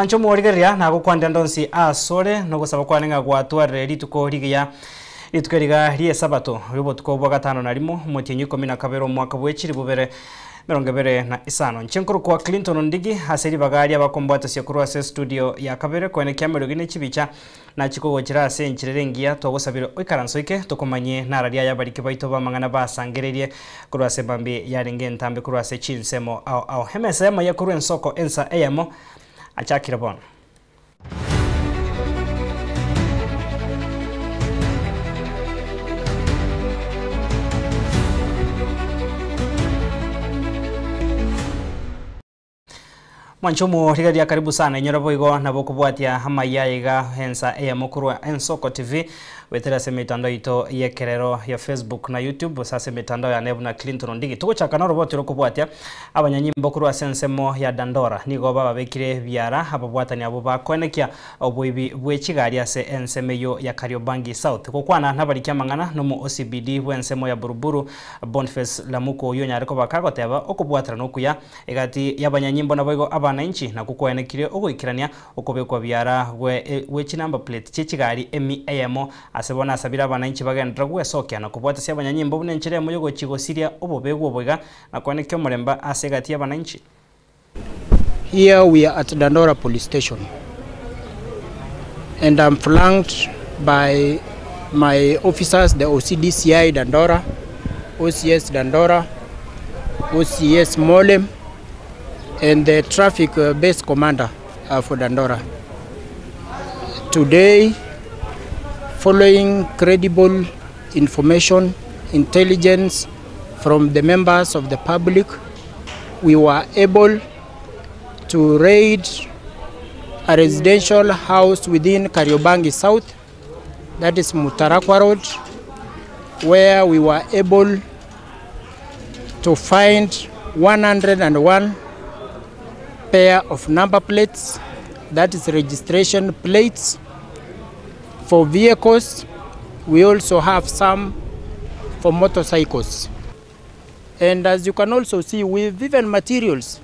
Mwanche omorigereria nagokwanera ndonsi asore nogosaba kwane ng'a gwatwarire rituko rigiya rituko eriga ri'esabato ri'obotuko bwa gatano na rimo omotienyi ikomi na kabere omwaka bw'echiri bubere emerongo ebere na isano. Inche nkorokwa Clinton Ondigi ase ribaga ri'abakombwatasia korwa ase estudio ya kabere koenekia amariogi ne chibicha Nachia kogochera ase enchera ere engiya, twagosabire oikaranse oike, tokomanyie nararia aya abariki baito b'amang'ana basangereirie korwa ase emambia yarenge entambe korwa ase chinsemo ao ao. Emesa y'amaiga korwa ensoko ensa eyemo achakire bono. Mwanche omorigereria karibu sana inyora boigo nabo okobwatia amaiya aya iga ensa eyemo korwa Ensoko TV goetera ase emetandao yaito y'ekerero ya Facebook na YouTube gose ase emetandao yane buna Clinton Ondigi. Togochaka noroboti rokobwatia abanyanyimbo korwa ase ensemo ya Dandora nigo bababekire biara ababwatani abwo bakoenekia oboibi bwe chigari ase ensemo eyio ya Kariobangi South. Gokwana nabariki amang'ana nomo OCPD bw'ensemo ya Buruburu Boniface Lamuku oyio onyare koba kagoteba okobwaterana okuya Egati y'abanyanyimbo naboigo abanainchi nakwo kwaenekirie ogoikerania okobekwa biara gwe chinumber plate chie chigari emi eyemo. Ase bono asabire abanainchi bagenderere gwesokia na kobwatasia abanyanyimbo buna enchera emo y'ogochia gosiria obobe bw'oboiga na koenekia omorembe ase egati y'abanainchi. Here we are at Dandora police station and I'm flanked by my officers the OC DCI Dandora, OCS Dandora, OCS Mole and the traffic uh, base commander uh, for Dandora. Today, following credible information, intelligence from the members of the public, we were able to raid a residential house within Kariobangi South, that is Mutarakwa Road, where we were able to find 101 pair of number plates, that is registration plates for vehicles. We also have some for motorcycles. And as you can also see, we've even materials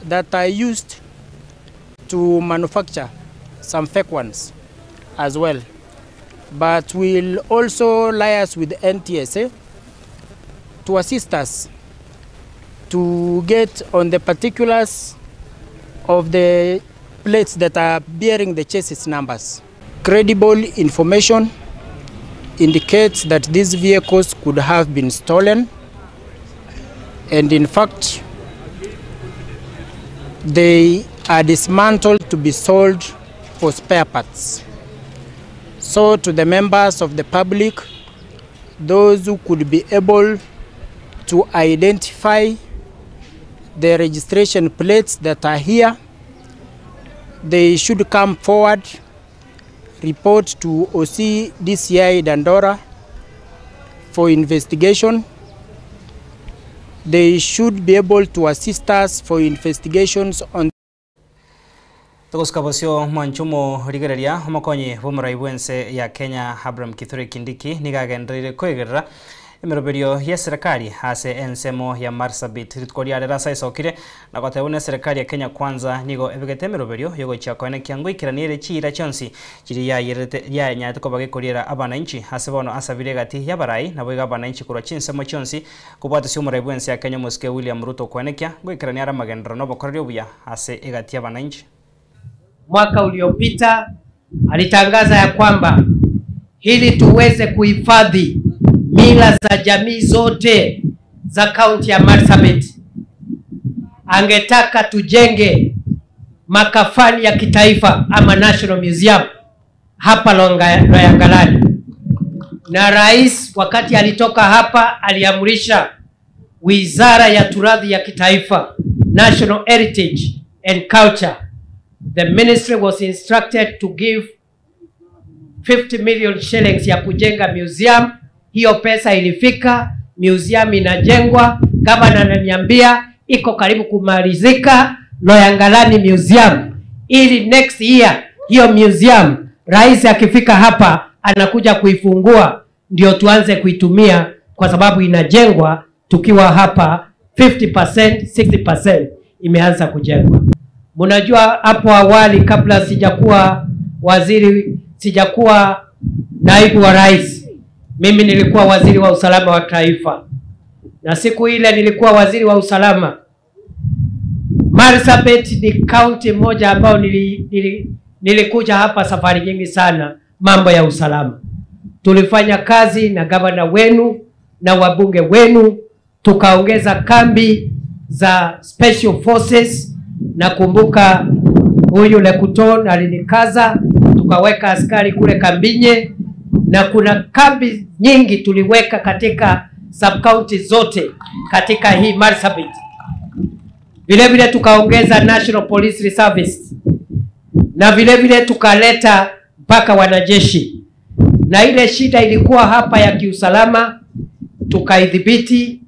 that are used to manufacture some fake ones as well. But we'll also liaise with NTSA to assist us to get on the particulars of the plates that are bearing the chassis numbers. Credible information indicates that these vehicles could have been stolen and in fact they are dismantled to be sold for spare parts. So to the members of the public, those who could be able to identify the registration plates that are here, they should come forward, report to OC DCI Dandora for investigation. They should be able to assist us for investigations on Togosuka bosio mwanche omorigereria omokonyi bw'omorai bw'ense ya Kenya Abraham Kithure Kindiki nigo agendereire koegerera emeroberio y'eserekari ase ensemo ya Marsabit rituko ria rero ase aisokire na goteba buna eserekari ya Kenya Kwanza nigo ebegete emeroberio yogochia koenekia ngoikerania ere chiira chionsi chiria yayererete yanyarete koba gekoriera abanainchi ase bono asabire egati y'abarai naboigo abanainchi korwa chinsemo chionsi kobwatisia omorai bw'ense ya Kenya omosike William Ruto koenekia ngoikerania are amagenderero na obokoreri obuya ase egati y'abanainchi. Mwaka uliopita alitangaza ya kwamba ili tuweze kuhifadhi mila za jamii zote za kaunti ya Marsabit, angetaka tujenge makafani ya kitaifa ama National Museum hapa Loyangalani. Na rais wakati alitoka hapa aliamrisha Wizara ya Turathi ya Kitaifa, National Heritage and Culture, the ministry was instructed to give 50 million shillings ya kujenga museum. Hiyo pesa ilifika, museum inajengwa. Gavana ananiambia iko karibu kumalizika, Loyangalani Museum, ili next year hiyo museum rais akifika hapa anakuja kuifungua, ndio tuanze kuitumia, kwa sababu inajengwa tukiwa hapa 50%, 60% imeanza kujengwa. Mnajua hapo awali kabla sijakuwa waziri, sijakuwa naibu wa rais, mimi nilikuwa waziri wa usalama wa taifa, na siku ile nilikuwa waziri wa usalama. Marsabit ni kaunti moja ambayo nili, nili, nilikuja hapa safari nyingi sana, mambo ya usalama. Tulifanya kazi na gavana wenu na wabunge wenu, tukaongeza kambi za special forces. Nakumbuka huyu Lekuton alinikaza, tukaweka askari kule Kambinye, na kuna kambi nyingi tuliweka katika sub county zote katika hii Marsabit. Vile vile tukaongeza National Police Service na vile vile tukaleta mpaka wanajeshi, na ile shida ilikuwa hapa ya kiusalama tukaidhibiti,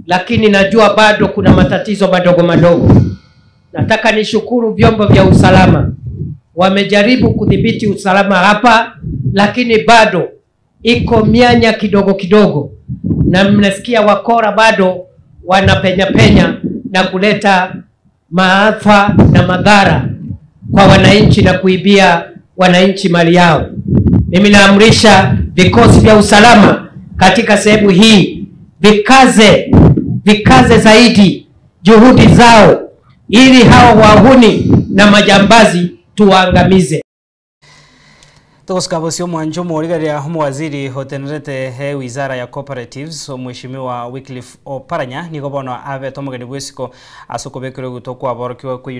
lakini najua bado kuna matatizo madogo madogo. Nataka nishukuru vyombo vya usalama, wamejaribu kudhibiti usalama hapa, lakini bado iko mianya kidogo kidogo, na mnasikia wakora bado wanapenya penya na kuleta maafa na madhara kwa wananchi na kuibia wananchi mali yao. Mimi naamrisha vikosi vya usalama katika sehemu hii vikaze, vikaze zaidi juhudi zao ili hawa wahuni na majambazi tuwaangamize. Togosika bosio mwanjo omorigereria omowaziri otenerete he wizara ya cooperatives omweshimiwa Wycliffe Oparanya nigo bono abete omogeni bwa esiko ase okobekera ogoto kwaborokiwa kwa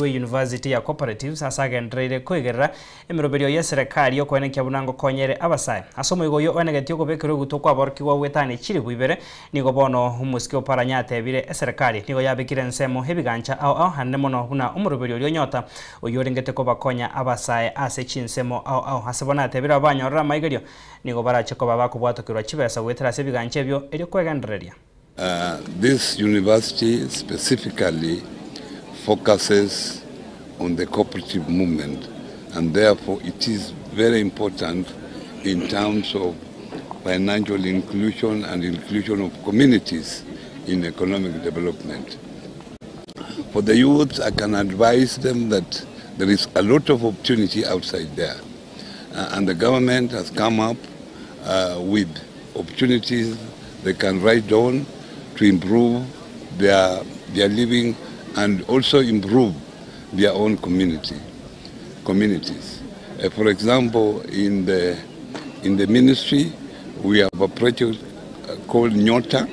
university ya cooperatives ase agendereire koigerera emiroberio ya serikali okoenekia buna ngokonyere abasae. Ase omoigo oyo oenegetie okobekera ogoto kwaborokiwa gwetani chiribu ibere nigo bono omosike Oparanya atebire eserikali nigo yabekire ensemo ebigancha ao ao hanene mono buna omoroberio oria onyota oyo orengete kobakonya abasae ase chinsemo ao ao. Ase bono atebire abanyorora amaigerio nigo barache koba bakobwatokerwa chibesa gwetera ase ebigancha ebio erio kwegendereria. This university specifically focuses on the cooperative movement, and therefore it is very important in terms of financial inclusion and inclusion of communities in economic development. For the youth, I can advise them that there is a lot of opportunity outside there. And the government has come up with opportunities they can write down to improve their living and also improve their own communities. For example, in the ministry, we have a project called Nyota,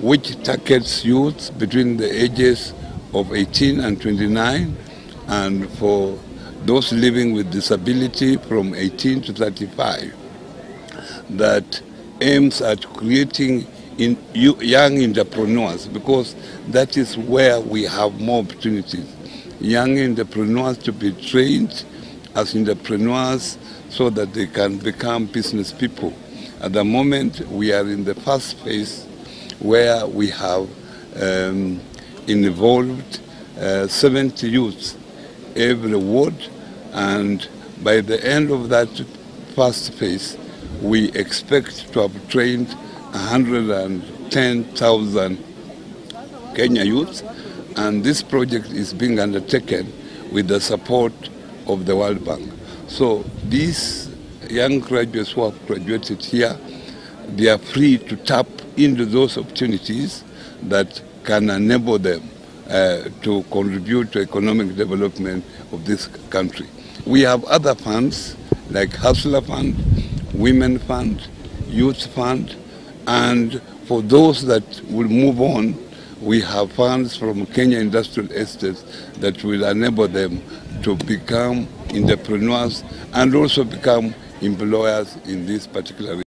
which targets youths between the ages of 18 and 29, and for those living with disability from 18 to 35, that aims at creating young entrepreneurs, because that is where we have more opportunities. Young entrepreneurs to be trained as entrepreneurs so that they can become business people. At the moment, we are in the first phase where we have involved 70 youths every ward, and by the end of that first phase, we expect to have trained 110,000 Kenya youths, and this project is being undertaken with the support of the World Bank. So these young graduates who have graduated here, they are free to tap into those opportunities that can enable them to contribute to economic development of this country. We have other funds like Hustler Fund, Women Fund, Youth Fund, and for those that will move on, we have funds from Kenya Industrial Estates that will enable them to become entrepreneurs and also become employers in this particular region.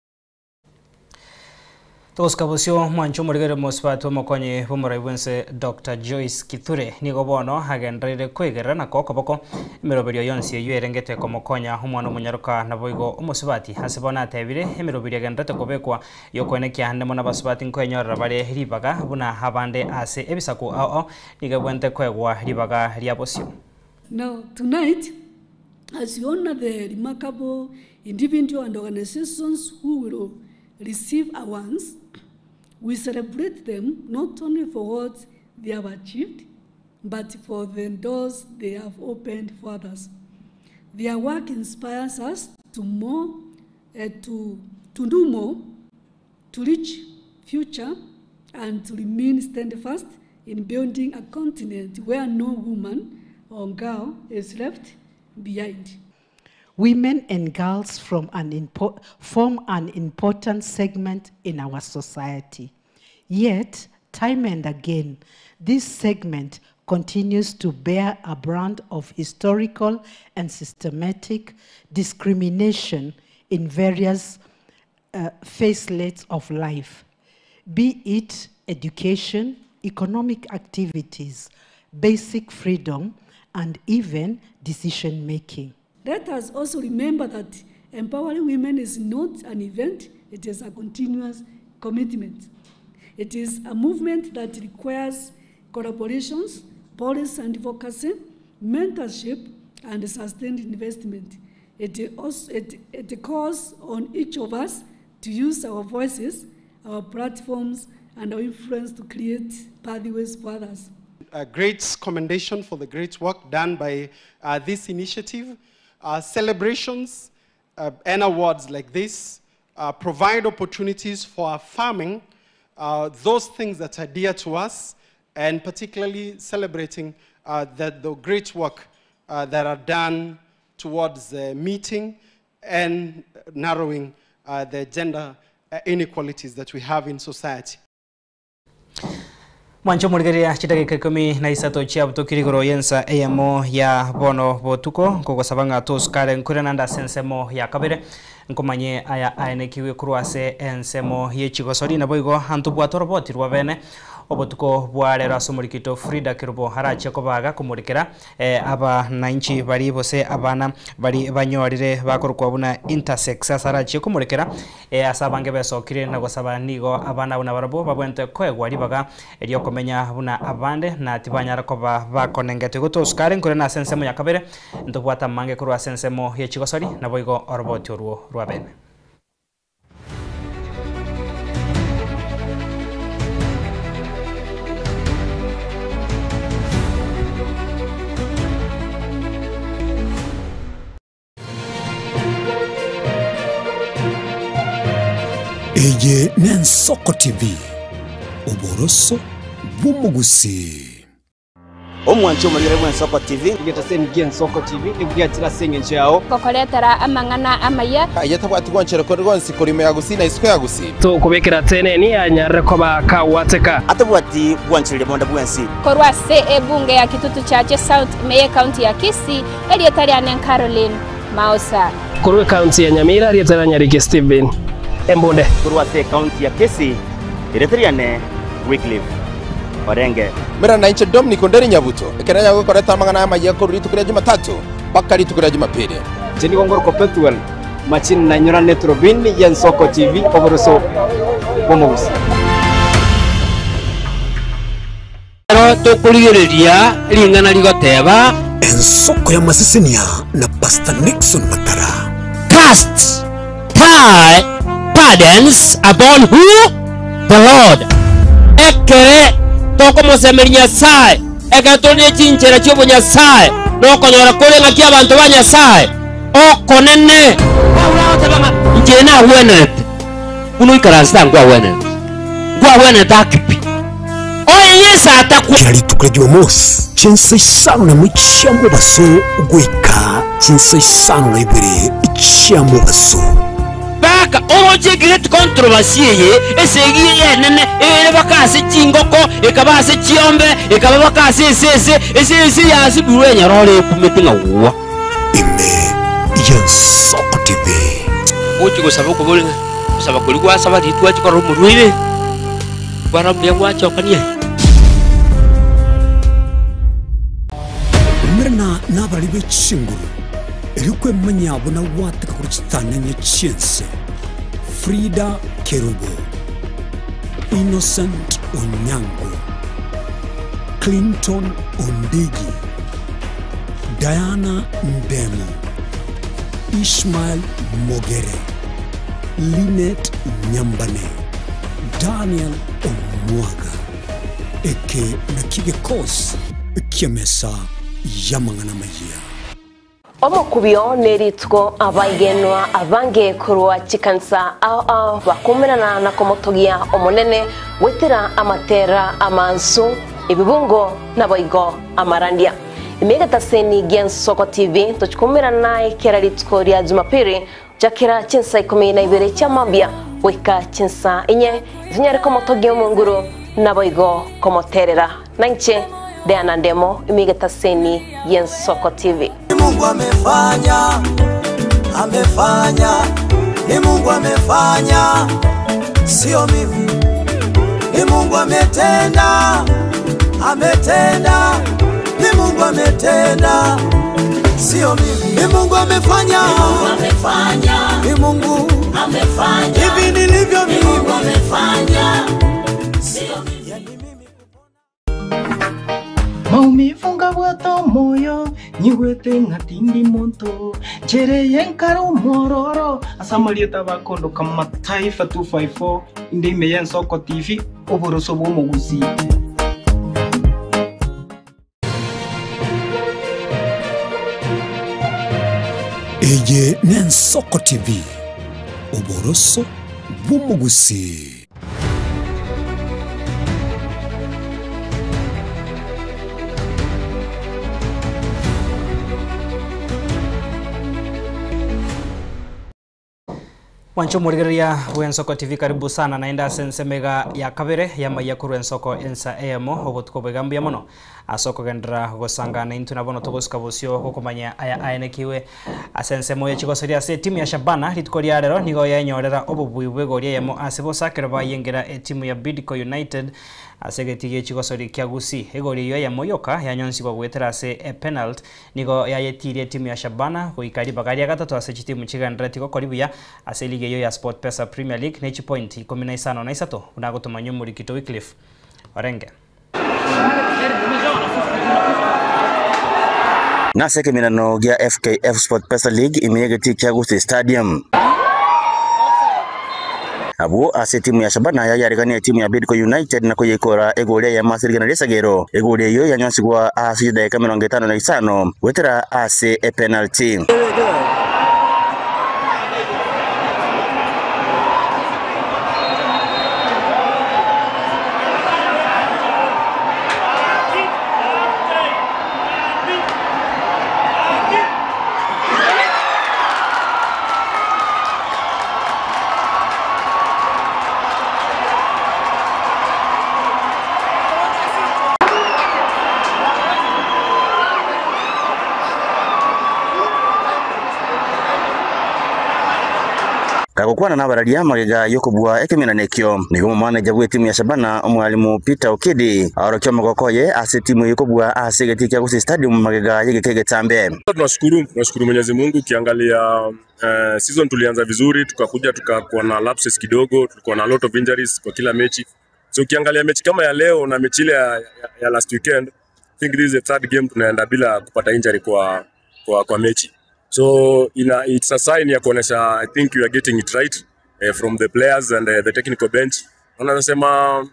Tosika bosio mwancho omorigere mosubati omokonyi bw'omorai bwense Dr. Joyce Kithure nigo bono agendereire koigerera na kokoboko emiroberio yonsi eywo erengete komokonya omwana omonyaroka naboigo omosubati ase bono atebire emiroberio egenderete kobekwa yokoenekia ande mono abasubati nkoenyorera bare ribaga buna abande ase ebisaku ao ao nigo ebwente koegwa ribaga ria bosio. Now tonight, as you honor the remarkable individual and organizations who will receive awards, we celebrate them not only for what they have achieved, but for the doors they have opened for others. Their work inspires us to more, to do more, to reach future, and to remain steadfast in building a continent where no woman or girl is left behind. Women and girls form an important segment in our society. Yet, time and again, this segment continues to bear a brand of historical and systematic discrimination in various facelets of life, be it education, economic activities, basic freedom, and even decision-making. Let us also remember that empowering women is not an event, it is a continuous commitment. It is a movement that requires collaborations, policy and advocacy, mentorship, and sustained investment. It calls on each of us to use our voices, our platforms, and our influence to create pathways for others. A great commendation for the great work done by this initiative. Celebrations and awards like this provide opportunities for affirming those things that are dear to us, and particularly celebrating the great work that are done towards meeting and narrowing the gender inequalities that we have in society. Mwancho murigeria chidagika 13 chia butukiri goro yensa eyemo ya bono botuko kogosaba ng'a tosukare nkure nanda sensemo ya kabere nkomanye aya aenekiwe kurwase ensemo yechigosori nabo igo hantu bwatoroboti rwa bene obotuko bwarero ase omorikito Frida Kerubo harache kobaga komurikera aba nanchi bari bose abana bari banyorire bakorokwa buna intersex ase arache komurikera ase abange besokire na gosaba nigo abana buna barabo babwente koegwa ribaga eriokomenya buna abande na tibanyara koba bakonengete gotosukare nkore na ensemo ya kabere ntobwata mange korwa ase ensemo yechigosori nabo igo oroboti orwo rwa bene. Eye n'Ensoko TV oboroso bw'omugusi omwancho omurire bw'Ensoko TV igetasenigie Ensoko TV nibwiatira sengencho yao kokoretera amang'ana amaya ayetabwatigwanchero korgonsi korime yagusi na isiko yagusi tukubikira tene ni anyarre koba kawateka atabwati bwanchire bonda bwensi korwase ebunge ya Kitutu Chache South meye county ya Kisii elietariane Caroline Mausa korwe county ya Nyamira elietariane Nyariki Steven Embunde kurwase county ya Kisii ireteriane Wycliffe Orenge mera na inche Dominic Onderi Nyabuto ekeranya gukoreta amang'ana amaya koru rituko Jumatatu mpaka rituko Jumapili Jeni Gongoro Perpetual machini na nyora netrobin ya Nsoko TV oboroso bomugusi ro tukurigereria ringana rigoteba Ensoko ya Masisinia na Pastor Nixon Matara cast tie burdens upon who? The Lord. Ekere tokomosemeri Nyasaye eketorie chinchera chiobo Nyasaye nokonyora kore ng'aki abanto ba Nyasaye okonene bauragotebang'a inche nawenete buno ikaransa ngwawenete ngwawenete akipi oye Yesu atakwa kila rituko rya Jumamosi chinsa isano na muchiamubaso gwika chinsa isano na ibere ichiamubaso baka oroche great controversy ye esegi yenene ere bakase chingoko ekabase chiombe ekaba bakase esese esese yasibirwe nyorore kumetinga wuwa ime y'Ensoko TV uchi gusaba kubulinga gusaba kuri gwasaba ritwa chikora omurwire bwana gwachokania Mirna nabali b'echinguru erikwemanya bona wateka kuri chitananye chiense Frida Kerubo, Innocent Onyango, Clinton Ondigi, Diana Ndemo, Ishmael Mogere, Linet Nyambane, Daniel Omwaga, eke na kigekos ki'emesa y'amang'ana amayia. Omokubio nerituko abaigenwa abange korwa chikanisa ao ao bakumerana na komotogia Omonene goetera amatera amansu, ebibungo naboigo amarandia. Ime egetaseni gi'Ensoko TV tochikumerana naye kera rituko ria Jumapili gochakera chinsa ikomi na ibere chia mambia goika chinsa inye, tonyare komotogia Omonguru naboigo komoterera. Nainche Diana Ndemo ime egetaseni gi'Ensoko TV. Ni Mungu amefanya, amefanya, ni Mungu amefanya, sio mimi. Ni Mungu ametenda, ametenda, ni Mungu ametenda, sio mimi. Ni Mungu amefanya, Ni Mungu amefanya, ni Mungu amefanya, hivi nilivyo Ni mimi. Mungu amefanya, sio mimi. Maumivu ngabwata omoyo nyigwete ng'atindi monto nchereye nkare omwororo ase amarieta bakondoka Mataifa 254 inde ime ya Ensoko TV oboroso bwa omogusii. Eye n'Ensoko TV, oboroso bw'omogusii. Mwancho omorigereria bw'Ensoko TV karibu sana naende ase ensemo iga ya kabere y'amaiya korwa Ensoko ensa eyemo obotuko boiga mbuya mono ase okogenderera gosangana intwe na bono togosuka bosio gokomanya aya aenekiwe ase ensemo ye chigosoria ase etimu ya Shabana rituko ria rero nigo yenyorera obobui bw'egori eyemo ase bosa ekero bayengera etimu ya Bidco United ase egeti gie chigosori kia Gusii. Egori eyio eyemo yoka yanyonsigwa goetera ase epenalt nigo yayetirie etimu ya Shabana goika ribaga ria gatato ase chitimu chigenderereti gokori buya ase eligi eyio ya SportPesa Premier League ne chipointi ikomi na isano na isato buna gotomanywa omorikito Wycliffe Orenge. Nase ekeminano gia FKF SportPesa League ime y'egetii kia Gusii Stadium. Abwo ase etimu ya Shabana yayaregania etimu ya Bidco United na koyeikora egori eyemo ase rigena ri'esagero. Egori eyio yanyonsigwa ase chidaeka emerongo etano na isano goetera ase epenalty. Kagokwana nabararia magega yokobua ekeminano ekio, nigo omomaneja bw'etimu ya Shabana omwalimu Peter Okidi aorokia omogoko oye ase etimu eyio kobua ase egetii kia Gusii Stadium magega y'egeka egetambe. Tunashukuru, tunashukuru Mwenyezi Mungu. Ukiangalia season tulianza vizuri, tukakuja tukakuwa na lapses kidogo, tulikuwa na lot of injuries kwa kila mechi. So ukiangalia mechi kama ya leo na mechi ile ya last weekend, I think this is the third game tunaenda bila kupata injury kwa mechi. So it's a sign ya kuonesha I think we are getting it right from the players and the technical bench. Na nasema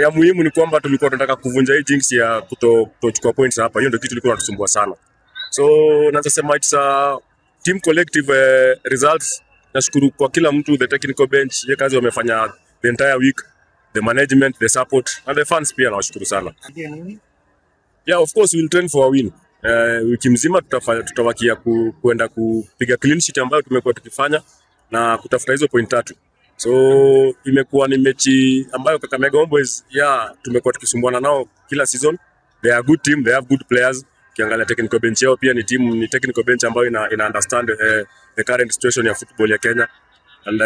ya muhimu ni kwamba tulikuwa tunataka kuvunja hii jinx ya kutochukua points hapa. Hiyo ndio kitu ilikuwa inatusumbua sana. So naweza sema it's a team collective results. Nashukuru kwa kila mtu, the technical bench, hiyo kazi wamefanya the entire week, the management, the support and the fans pia nawashukuru sana. Yeah, of course we'll train for a win. Wiki mzima tutawakia kuenda kupiga clean sheet ambayo tumekuwa tukifanya na kutafuta hizo point tatu. So imekuwa ni mechi ambayo Kakamega Homeboyz, yeah, tumekuwa tukisumbuana nao kila season. They are a good team, they have good players. Ukiangalia technical bench yao pia ni technical bench ambayo ina understand the current situation ya football ya Kenya. And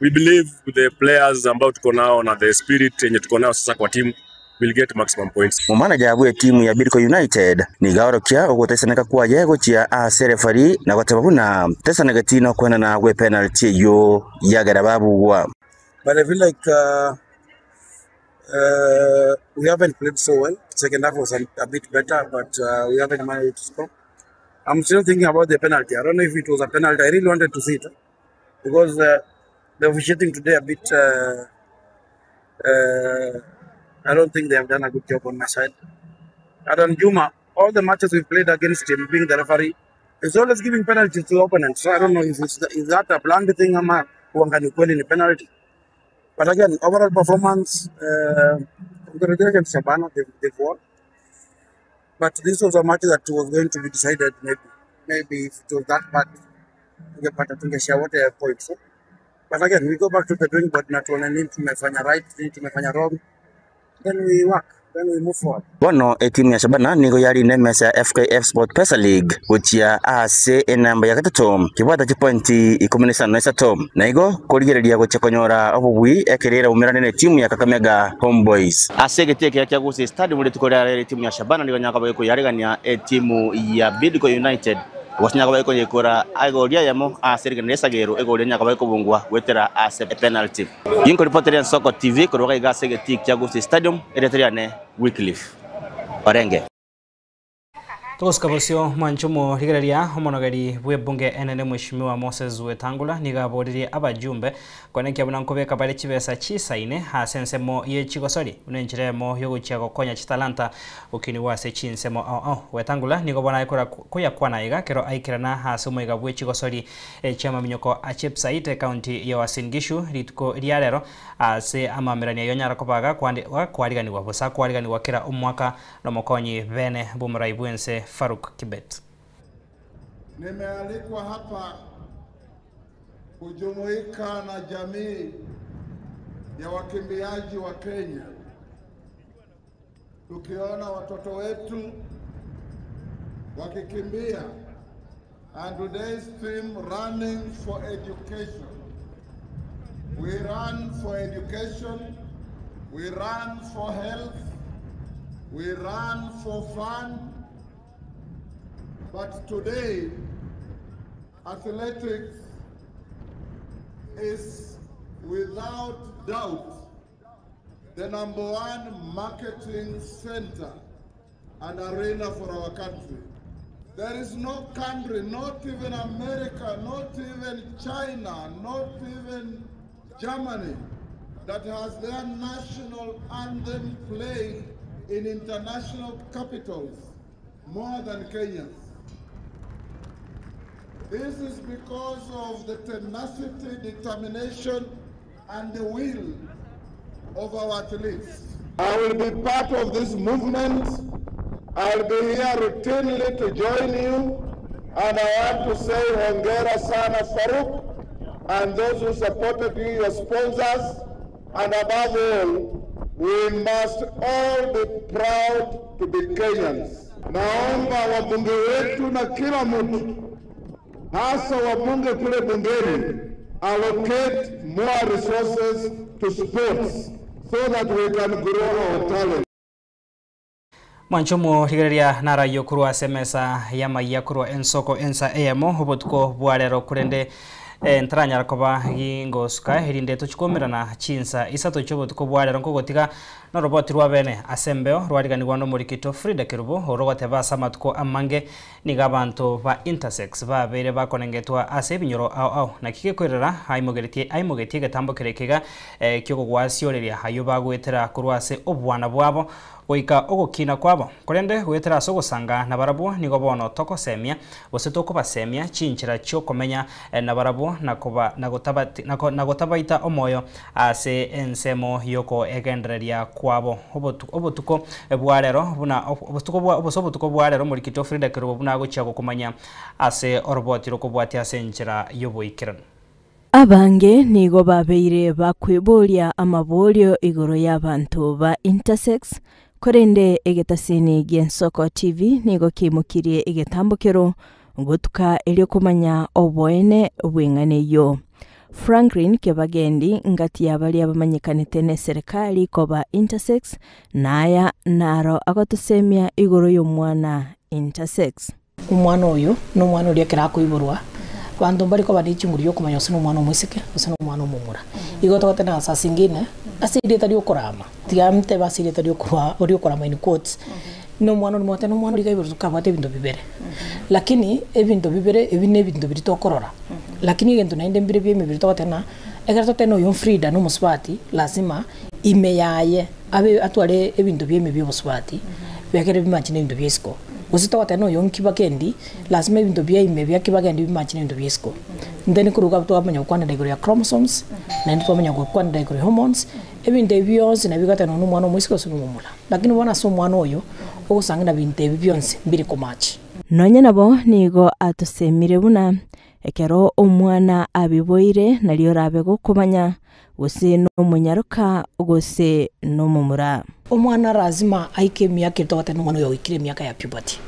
we believe with the players ambao tuko nao na the spirit yenye tuko nao sasa kwa team we'll get maximum points. Omanaja bwe timu ya Bidco United nigaorokia ogotesaneka kwaye gochia ase refari na goteba buna tesaneka tino kwenana gwe penalty eyo yagera babugwa. But I feel like we haven't played so well. Second half was a bit better, but we haven't managed to score. I'm still thinking about the penalty. I don't know if it was a penalty. I really wanted to see it because the officiating today a bit. I don't think they have done a good job on my side. Adan Juma, all the matches we played against him, being the referee, is always giving penalties to opponents. So I don't know if it's is that a planned thing ama huanga ni kweli ni penalty. But again, overall performance, congratulations Shabana, they've won. But this was a match that was going to be decided maybe. Maybe if it was that bad, tungepata tungeshare wote points. So, but again, we go back to the drawing board na tuone nini tumefanya right, nini tumefanya wrong. Then we work, then we move forward. Bono etimu ya Shabana nigo yarinde emesa ya FKF Sport Pesa League gochia ase enamba ya gatato kebwata chipointi ikomi na isano na isato na igo korigereria gochia konyora obobui ekerera umerane na etimu ya Kakamega Homeboys. Ase egetii ekeya kia Gusii Stadium rituko ria rero etimu ya Shabana nigo nyaka bagokoyaregania etimu ya Bidco United gose nyaka bagokoyekora egori eyemo ase rigena ria esagero egori nyaka bagokobungwa goetera ase epenalty. Ginkoripoteria Ensoko TV korwa iga ase egetii kia Gusii Stadium erieta riane Wycliffe Orenge. Togosika bosio mwancho omorigereria omonogeri bw'ebunge enene Mheshimiwa Moses Wetangula nigo aboririe abajumbe koenekia buna nkobeka bare chibesa chisaine ase ensemo ye chigosori buna enchera emo yogochia gokonya chitalanta gokinigwa ase chinsemo ao ao. Wetangula nigo bono aikora koyakwana iga kero aikerana ase omoiga bwe chigosori chiamaminyoko a Chepsait ekaunti ya Uasin Gishu rituko ria rero ase amamerania yonyara kobaga kwariganiwa bosa kwariganiwa kera omwaka nomokonyi bene bw'omorai bwense Faruk Kibet. Nimealikwa hapa kujumuika na jamii ya wakimbiaji wa Kenya, tukiona watoto wetu wakikimbia, and today's theme, running for education. We run for education, we run for health, we run for fun. But today, athletics is without doubt the number one marketing center and arena for our country. There is no country, not even America, not even China, not even Germany, that has their national anthem played in international capitals more than Kenyans. This is because of the tenacity, determination, and the will of our athletes. I will be part of this movement. I'll be here routinely to join you. And I want to say Hongera sana Faruk, and those who supported you, your sponsors, and above all, we must all be proud to be Kenyans. Naomba wabunge wetu na kila mtu, hasa wabunge kule bungeni, allocate more resources to sports so that we can grow our talent. Mwanchomo rigereria narayo kurwa semesa ya maiya kurwa ensoko ensa eyemo obotuko bwarero kurende ntaranyara koba gingosuka erinde tochikomerana chinsa isato chobotuko bwarero nkogotiga noroboti rwa bene asembeo rwariganirwa nomorikito Frida Kerubo orogoteba ase amatuko amange niga abanto ba intersex babere bakonengetwa ase ebinyoro ao ao naki gekwerera aimogeretie aimogetie egetambo kere kiga kiogogwasioreria ayo bagoetera korwa ase obwana bwabo goika ogokina kwabo korende goetera ase ogosanga nabarabwo nigo bono tokosemia gose tokobasemia chinchera chiokomenya nabarabwo nagotabaita omoyo ase ensemo yoko egendereria kwabo obotuko bwarero buna obotuko bwarero morikito Frida Kerubo buna agochia gokomanya ase oroboti rokobwatia ase enchera yoboikerano. Abange nigo babeire bakweboria amaborio igoro y'abantu ba intersex korende egetasini gi'Ensoko TV nigo kimukirie egetambokero gotuka erio komanya oboene bw'eng'aneyo. Franklin Kebagendi ngati yabaria bamanyekanete ne serikali koba intersex naya naro agotosemia igoro y'omwana intersex. Omwana oyo n'omwana oria ekero akoiborwa bantu mbari koba nechinguru yokomanya ase n'omwana omosike ase n'omwana omomura igo togotena ase asingine ase erieta riokorama tiga ase erieta riokorama in quotes n'omwana orimote n'omwana origa iborwa tukabwate ebinto bibere lakini ebinto bibere ebi n'ebinto biri tokorora lakini egento naende mbire bia emibiri togotena ekero totena oyo Frida n'omosubati lazima ime yaye abe atware ebinto bia emibi obosubati Biagere bimache na ebinto bia isiko. Gose togoteba na oyo nkibagendi, lasima ebinto bia ime bia kibagendi bimache na ebinto bia isiko. Then korwa iga twamanya gokwanera igoro ya chromosomes, naende twamanya gokwanera igoro ya hormones, ebinto ebi bionsi nabio bigoteba nonye omwana omoiseke gose nomomura. Lakini bono ase omwana oyo, ogosanga na binto ebi bionsi mbiri komatch. Nonya nabo nigo atosemire buna ekero omwana abiboire nario orabe gokomanya gose nomonyaroka gose nomomura. Omwana lazima aike emiaka ere togoteba nomwana oyo oikire emiaka ya puberty.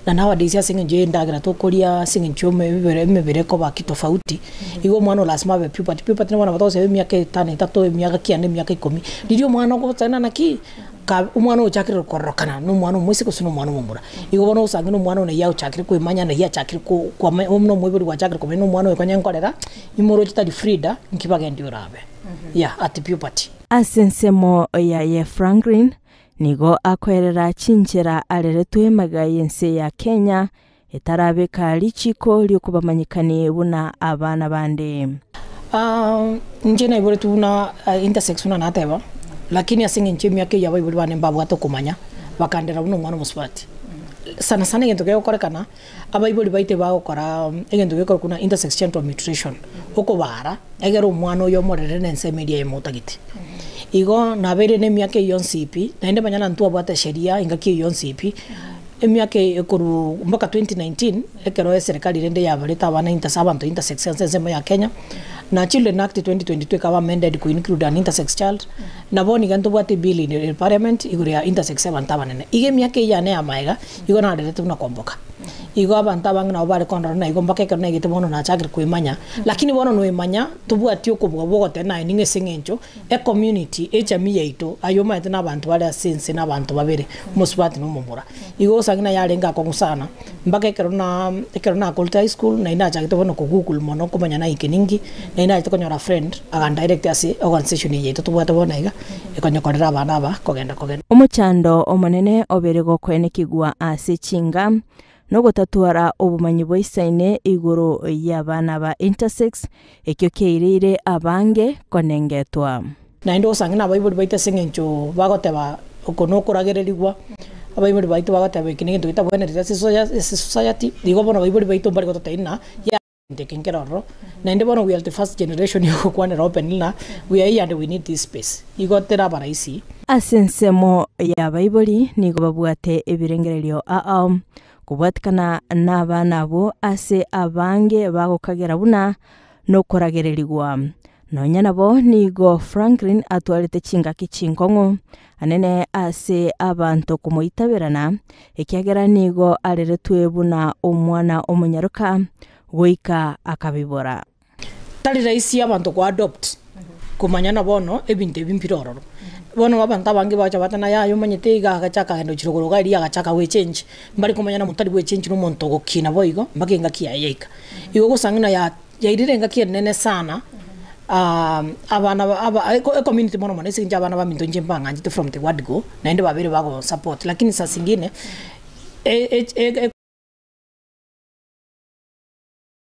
Na nowadays ase eng'encho ya endagera tokoria, ase eng'encho ya emebere emebere ekoba kitofauti, igo omwana oyo lazima abe puberty. Puberty nabo togoseba emiaka etano etato, emiaka kianda, emiaka ikomi, riria omwana ogoteba naki, ka omwana ochakire kororokana na omwana omoiseke gose na omwana omomura. Igo bono osange na omwana one eyio ochakire koemanya na eyio achakire ko kwame buna omoibori gwachakire komanya na omwana oyo konya nkorera, imoroche tari Frida, nki bagendi orabe. Yeah, at puberty. Ase ensemo yaye Franklin nigo akoerera chinchera areretwe magega y'ense ya Kenya etarabeka richiko ri'okobamanyekani buna abana bande. Inche naiboretwe buna intersex buna nateba, lakini ase eng'encho emiaka eyio abaibori bane mbabwate okomanya, bakandera buna omwana omosubati. Sana sana egento kegokorekana, abaibori baito bagokora egento gekorokwa buna intersex genital mutilation, okobara egere omwana oyo omorere na ensemo eria eyemo otagete. Igo nabeire na emiaka eyio yonsi pi, naende manya nantwabwate sheria engaki eyio yonsi pi, Emiaka eye korwa mpaka 2019 ekero eserekari rende yabarete abana intersex abanto intersex ase ensemo ya Kenya, na Children Act 2022 ekaba amended ko include an intersex child, na bono iga ntobwate ebill in parliament igoro ya intersex abanto abanene. Iga emiaka eye yane ya maega igo narerete buna kwamboka. Igo abanto abange nabo bare kondora buna igo mpaka ekero naigete bono nachakire koemanya, lakini bono noemanya tobwati okobua bwa ogoteba naye ning'o ase eng'encho Ecommunity, echamii yaito, aye omanyete nabanto bare ase ense nabanto babere, omosubati na omomura. Igo gose naye arenge akong'u sana, mpaka ekero na ekero nakorete high school naende nachagete bono ko google mono komanya naike ninki, naende nachete konyora friend agandirect ase organisation eye yaito tobwate bono iga, ekonyekorera abana aba kogenda kogenda. Omochando omonene obere gokoenekigwa ase chinga nogotatwara obomanyi bwaisaine igoro y'abana ba intersex, ekio kiaireire abange konengetwa. Naende osange nabaibori baito ase eng'encho bagoteba oko nokoragererigwa, abaibori baito bagoteba eke negento getabwenereti ase ase society, igo bono abaibori baito mbare gototebia ng'a ya egento eke nkere ororo, naende bono we are the first generation ya gokwanera openly ng'a we are here and we need this space, igo teraba rahisi. Ase ensemo y'abaibori nigo babwate ebirengererio ao, kobwatikana nabana abwo ase abange bagokagera buna nokoragererigwa. Nonya nabo nigo Franklin atwarete chingaki chinkong'u anene ase abanto komoitaberana, ekiagera nigo areretwe buna omwana omonyaroka goika akabibora. Tari rahisi abanto ko adopt komanya bono ebinto ebi mbire ororo. Bono abanto abange bacha bateba yaya omanyete iga agacha akagenda gochia rogoro iga erio agachaka goechange, mbare komanya na omonto tari goechange na omonto ogokina boigo mpaka engaki yaye yaika. Igo ogosanga ng'a ya yairire engaki enene sana abana ba aba ecommunity mono mono ase eng'encho abana baminto inche mbang'anchete from the word go, naende babeire bago support lakini saa zingine e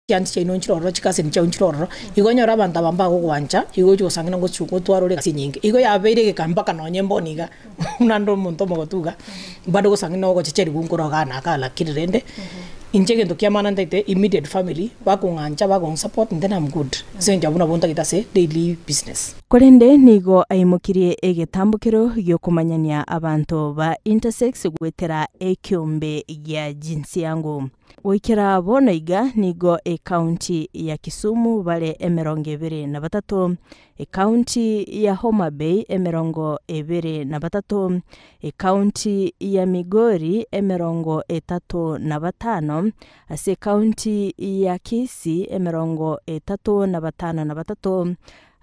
chianti chiaino nchire ororo, chikaseni chiao nchire ororo, igo onyore abanto aba mbagogwancha, igo ochi gosanga ng'a gotwara ore egasi enyinge. Igo yabeire egeka mpaka nonye mbono iga, buna nde omonto omogotu iga, bado gosanga ng'a ogochecherigwa nkore igaa na igaa lakini rende, inche egento kia maana ntaete immediate family, bakong'ancha bagonsupport then am good, ase eng'encho abwo nabwo ntagete ase daily business. Korende nigo aimokirie egetambokero gi'okomanyania abanto ba intersex goetera ekeombe gia jinsi yangu. Goikera bono iga nigo ekaunti ya Kisumu bare emerongo ebere na batato, ekaunti ya Homa Bay emerongo ebere na batato, ekaunti ya Migori emerongo etato na batano, ase ekaunti ya Kisii emerongo etato na batano na batato,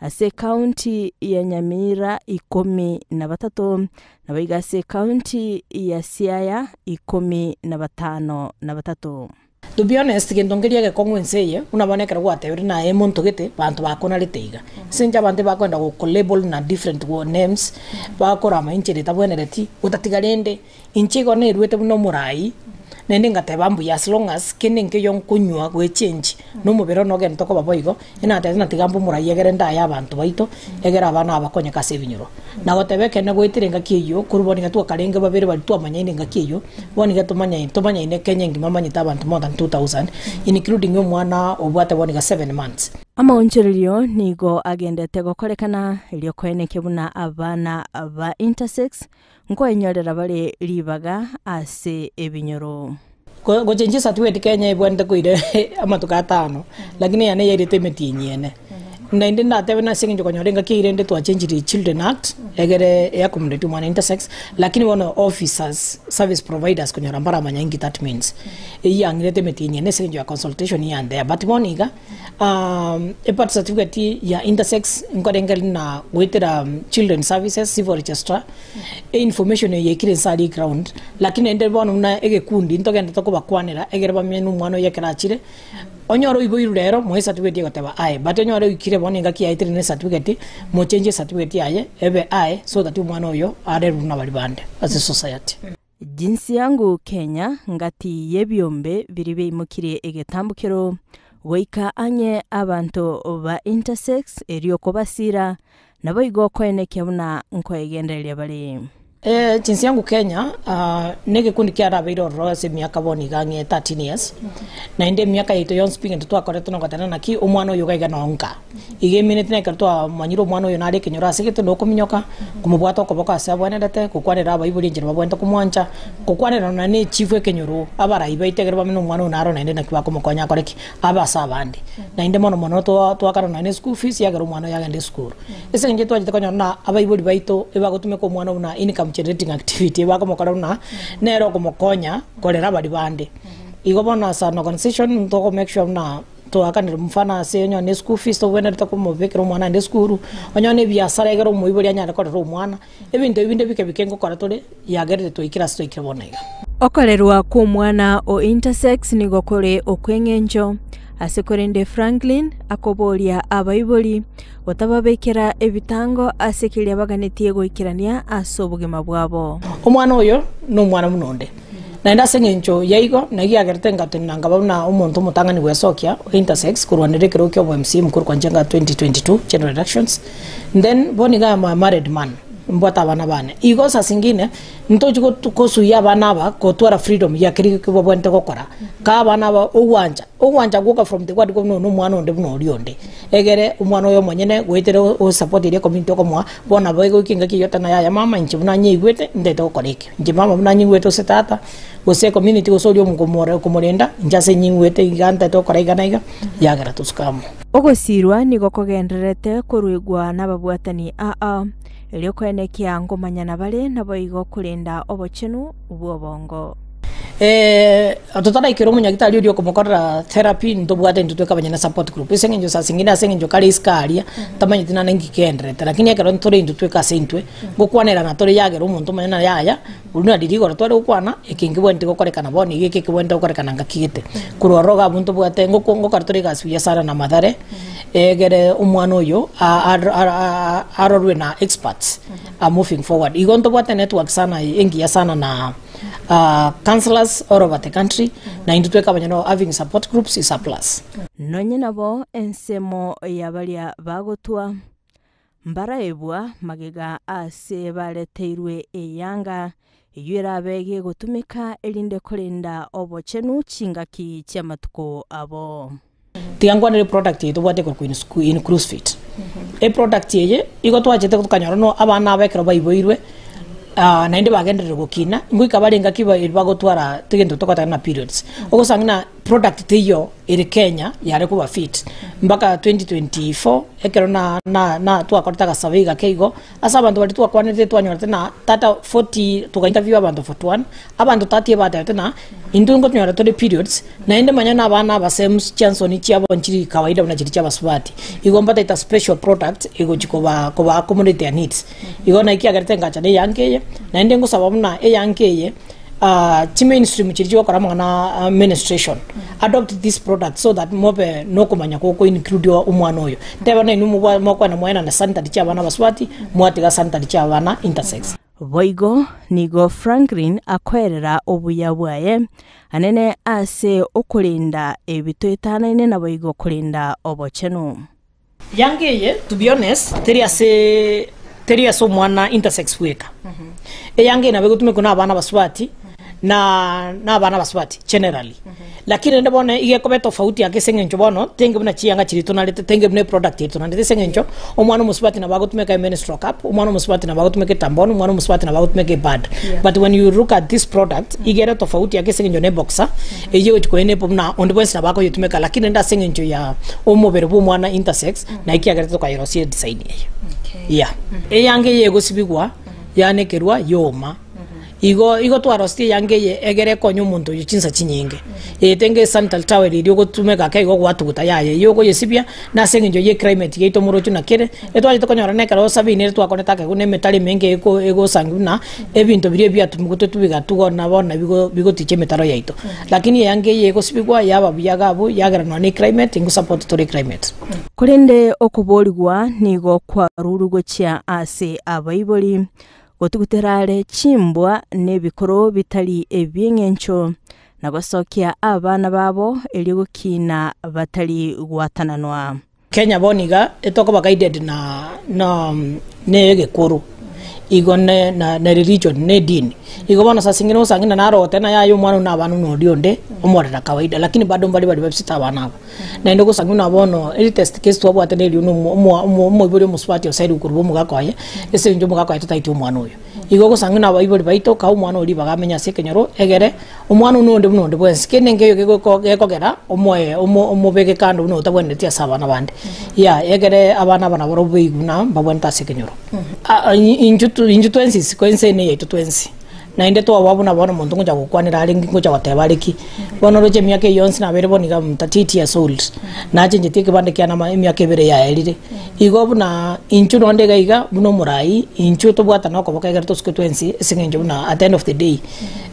Ase ekaunti ya Nyamira ikomi na batato, naboigo ase ekaunti ya Siaya ikomi na batano na batato. To be honest gento nkeria egekong'u ense eye, buna bono ekero gwatebire naye omonto gete, banto bakonarete iga. Ase eng'encho abanto ebakoenda goko label na different names, bakorama enchera etabwenereti, gotatiga rende, inche igo nerwete buna omorai, Naende ngateba mbuya as long as kende nkeiyo nkonywa gwechengi, na omobere one ogende tokoba boigo, enatebete ng'a tiga mbe omorai egere ndaye abanto baito, egere abana aba bakonyeke ase ebinyoro. Na goteba ekeene goetera engaki eyio, korwa bono iga twakarenge babere baria twamanyaine engaki eyio, bono iga tomanyaine tomanyaine Kenya engima manyete abanto more than 2000, including omwana obwate bono iga 7 months. Amaonchorerio nigo agendete gokorekana erio koenekia buna abana ba intersex nkoenyorera bare ribaga ase ebinyoro. Gochenchia esatiweti Kenya ebwenerete koira amatuko atano, lakini eyane yairete emetienyi ene. Naende ndatebe nase eng'encho konyora engaki eyio rende twachenchirie Children Act, egere e accommodate omwana intersex, lakini bono officers, service providers konyora mbaramanya inki that means. Eyio yang'irete emetienyi ene ase eng'encho ya consultation yande. But bono iga, E birth certificate ya intersex nkorengereria na goetera children services, civil registrar, e information eye yaikire inse aria eground, lakini naende bono buna egekundi ntogenderete kobakwanera egere bamenye na omwana oye ekero achire, onyore oiboirwe rero moe ecertificate egoteba aye, but onyore oikire bono engaki yaetire na ecertificate, mochengie ecertificate yaye ebe aye so that omwana oyo arerwe buna baria bande ase society. Jinsi yangu Kenya ngati y'ebiombe biria biaimokirie egetambokero goika ang'e abanto ba intersex erio kobasira, naboigo koenekia buna nkoegendereria bare. Jinsi yangu Kenya negekundi kiarabeire ororo ase emiaka bono iga ang'e 13 years, naende emiaka yaito yonsi pi egento twakorete nogoteba naki omwana oyo iga iga nonka. Iga emineti na ekero twamanyire omwana oyo nare ekenyoro ase gete nokominyoka, komobwata okoboko ase abwenerete, gokwanera abaibori enchera babwenerete komwancha, gokwanera nonya ne echifu ekenyoro, abarai baito ekero bamenye omwana oyo naro naende naki bakomokonya akore ki? Abe ase abande. Naende mono mono twakana nonya ne school fees yagera omwana oyo agende esukuru. Ase eng'encho twachete konyora buna abaibori baito ebagotumeka omwana buna income generating activity, ebakomokora buna nere okomokonya korera baria bande. Igo bono as an organisation ntogo make sure buna. Toakanere mfano ase onye ne school fees tobwenerete komobekera omwana aende esukuru, onye ne ebiasara egere omoibori anyare korera omwana, ebinto ebi binde bike bike ngokora tore yagerire twaikire ase twaikire bono iga. Okorerwa kw'omwana o intersex nigo kore okw'eng'encho, ase korende Franklin akoboria abaibori gotababekera ebitango ase keria baganetie goikerania ase obogima bwabo. Omwana oyo nomwana buna onde. Naende ase engencho yaigo naki yagerete ngatenena nkaba buna omonto omotang'ani bw'esokia o intersex korwanera ekerogo kia obo MCA mokoro kwancha nga 2022 general elections. Then bono iga am a married man, mbwate abana bane. Igo saa zingine ntochi gosuia abana aba gotwara freedom ya keria babwenerete gokora. Kaa abana aba ogwancha, ogwancha gwoka from the word go buna one omwana onde buna oria onde. Egere omwana oyo omonyene goetera osupport eria ecommunity okomoa, bono nabo egoika engaki eyio oteba yaya mama inche buna nyeigwete ntagete gokora eke. Inche mama buna nyigwete gose tata, gose ecommunity gose oria omokomore okomorenda, inche ase nyigwete iga ntagete gokora iga na iga, yagera tosuke amo. Ogosiirwa nigo kogendererete koruegwa nababwatani aa, erio koenekia nkomanyana bare naboigo korenda obochenu bw'obongo. Totaraikera omonyagitari oria okomokorera therapy ntobwate intwe tweka abanyene support group ase eng'encho saa zingine ase eng'encho kare isiko aria tamanyeti naende nki keenderete lakini ekero ntore intwe tweka ase intwe ngokwanerana tore yagera omonto omonyene na yaya buna riria igoro tware gokwana eke nkebwenereti gokorekana bono iga eke ekebwenerete gokorekana ngaki gete. Korwa ororo iga abwo ntobwate ngoko ngokora tore egasi buya sana na Mathare egere omwana oyo arorwe na experts moving forward. Igo ntobwate network sana engiya sana na Councillors all over the country, na intwe tweka abanyene having support groups is a plus. Nonye nabo ensemo ya baria bagotwa, mbaraebwa magega ase bareteirwe eyanga, eyio erabe gegotumeka erinde korenda obochenu chingaki chi'amatuko abo. Tiga nkwanere eproduct eye tobwate korokwa inclusfit. Eproduct eye igo twachete tokanyora no abana aba ekero baiboirwe naende bagenderire gokina, ngoika bare engaki bagotwara egento togoteba ng'a periods. Ogosanga ng'a product teiyo ere Kenya yare koba fit mpaka 2024 ekero na na na twakorete agasurvey gake igo, ase abanto baria twakwanerete twanyorete ng'a tata 40 toga interview abanto 41, abanto 30 ebatebete ng'a intwe nkonyora tore periods. Naende manya nabana abasem chiansoni chiabo nchiri kawaida buna chiria chi'abasubati. Igo mbataete special product egochi koba koba accommodate their needs. Igo naki kiagerete ngacha na eyanka eye, naende ngosaba buna eyanka eye chimainstream chiria chigokora amang'ana a menstruation, adopt this product so that mobe nokomanya goko include omwana oyo. Teba nainwe mobwa mokoenda mwaenana sanitary chia abana abasubati, mwatiga sanitary chia abana intersex. Boigo nigo Franklin akoerera obuya bwaye anene ase okorenda ebitoetanaine naboigo korenda obochenu. Yanga eye to be honest teri ase teri ase omwana intersex bweka. Eyanga eye nabo egotumekwa na abana abasubati na na abana abasubati generally. Lakini rende bono iga ekoba etofauti ake ase eng'encho bono tenge buna chiyanga chiria tonarete tenge buna eproduct eye tonarete ase eng'encho omwana omosubati nabo agotumeka emenstrual cup, omwana omosubati nabo agotumeka etampon, omwana omosubati nabo agotumeka epad. But when you look at this product iga ere tofauti ake ase eng'encho na eboxer Eyio egochia koenepwa buna onde bwensi nabo akoyetumeka, lakini rende ase eng'encho ya omobere bw'omwana intersex, na ekiagerete tokayerosia edesign eye. Yeah. Eyanga eye egosibigwa, yanekerwa, yoma. Igo igo twarosirie eyanga eye egere ekonye omonto oyio chinsa chinyinge. Eye tenge esanitary towel eria ogotumeka ake igo gwatuguta yaya, eyio okoyesibia, na ase eng'encho ye climate yaito moroche naki ere, etwachete konyora na ekero sabini ere twakorete akegwa na emetaro emenge eko egosangi buna Ebinto biria ebiatumigwete tibigatugwa na bono bigoticha emetaro yaito. Lakini eanga eye egosibigwa yaba buya iga abwo, yageranwa ne climate, ingo support tore climate. Korende okoboorigwa nigo kwarurwe gochia ase abaibori, gotugutera are chimbwa na ebikoro bitari ebi'engencho, na gosokia abana babo erio gokiina batari gwatananwa. Kenya bono iga etokoba guided na na ne egekoro igo ne na na religion ne edini. Igo bono sasa ing'ina osanga ng'ina naro ogoteba ng'a yaya omwana one na abana buna oria onde omorere kawaida lakini bado mbare baria babisete abana aba. Naende ogosanga buna bono eri test case twabwate neri buna omo omo omo omoibori omosubati osairwe korwa omogaka oye, ase eng'encho omogaka oye tataeti omwana oyo. Igo ogosanga ng'a abaibori baito kae omwana oria ribaga amenye ase ekenyoro egere omwana one onde buna onde bwensi. Kende nkeiyo kegoko gekogera omoe omo omobeke kando buna otabwenereti ase abana bande. Yea egere abana aba nabarobwo baigwe buna mbabwenerete ase ekenyoro. Intwe tu intwe twensi isiko ense ene yaito twensi, naende twaba buna bono omonto ngocha gokwanera arenge ngocha goteba are ki, bono oroche emiaka eye yonsi nabeire bono iga am 38 years old, nachengetie ekebande kiane ama emiaka ebere yaerire. Igo buna intwe nonde iga iga buna omorai, intwe tobwatane okoboko ekero tosuke twensi ase eng'encho buna at the end of the day,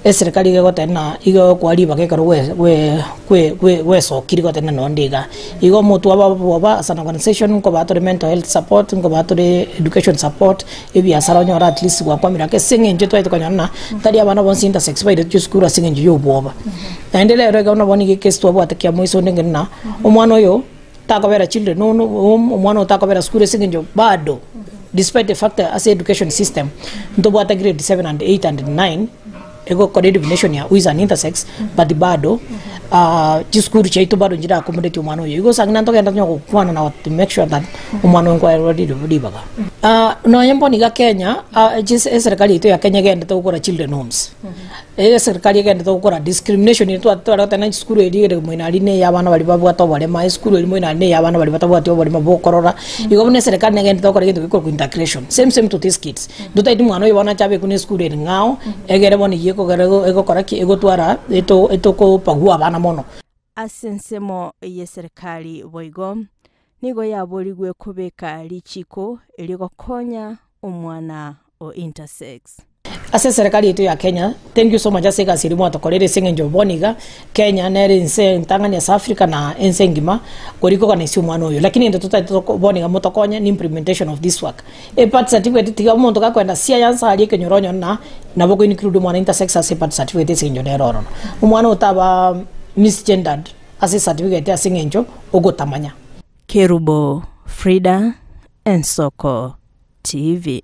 eserekari iga egoteba ng'a iga egokoa ribaga ekero gwe gwe gwe gwe gwesokiri goteba ng'a nonde iga. Igo omotwe obo bwoba as an organisation nkobaa tore mental health support, nkobaa tore education support, ebiasara onyore at least gwakwamire ake ase eng'encho twaete konyora ng'a tari abana bonsi intersex bairetwe chisukuru ase eng'encho ya obwoba. Naende rero iga buna bono iga ekesi twabwate kia moiso onde ng'a omwana oyo. Takobera children no home, omwana oyo takobera sukuru ase eng'encho bado despite the fact ase education system ntobwate grade 7 and 8 and 9 egokora elimination ya who is an intersex but bado chisukuru chiaito bado nchira accommodate omwana oyo. Igo osang'ina ntogenda tonya gokwana na to make sure that omwana oyo nkwaerwa ribaga. Nonya mbono iga Kenya eserikari yaito ya Kenya egendete gokora children homes. Eserikari egenderete gokora discrimination eye tware goteba ng'a esukuru eria ere moino aria ne ey'abana baria babwate oborema, esukuru eria moino aria ne ey'abana baria batabwati oborema bokorora. Igo buna eserikari negenderete gokora egento gekorokwa integration, same same to these kids. Ntotaeti mwana oyo bono ache abekwe na esukuru ere ng'ao, egere bono eyio ekogera egokora ki, egotwara eto etokobagua abana mono. Ase ensemo y'eserikari boigo, nigo yaborigwe kobeka richiko erio gokonya omwana o intersex. Ase eserekari yaito ya Kenya, thank you so much ase egasi eria mwatokoreire ase eng'encho bono iga, Kenya nere ense entang'ani ase Africa na ense engima kori koganisia omwana oyo. Lakini egento totaete toko bono iga motokonye ni implementation of this work. E birth certificate tiga omonto gakoenda science aria ekenyoro onyore na nabo oko include omwana intersex ase ebirth certificate ase eng'encho nere ororo. Omwana otaba misgendered ase ecertificate ase eng'encho ogotamanya. Kerubo Frida, Ensoko TV.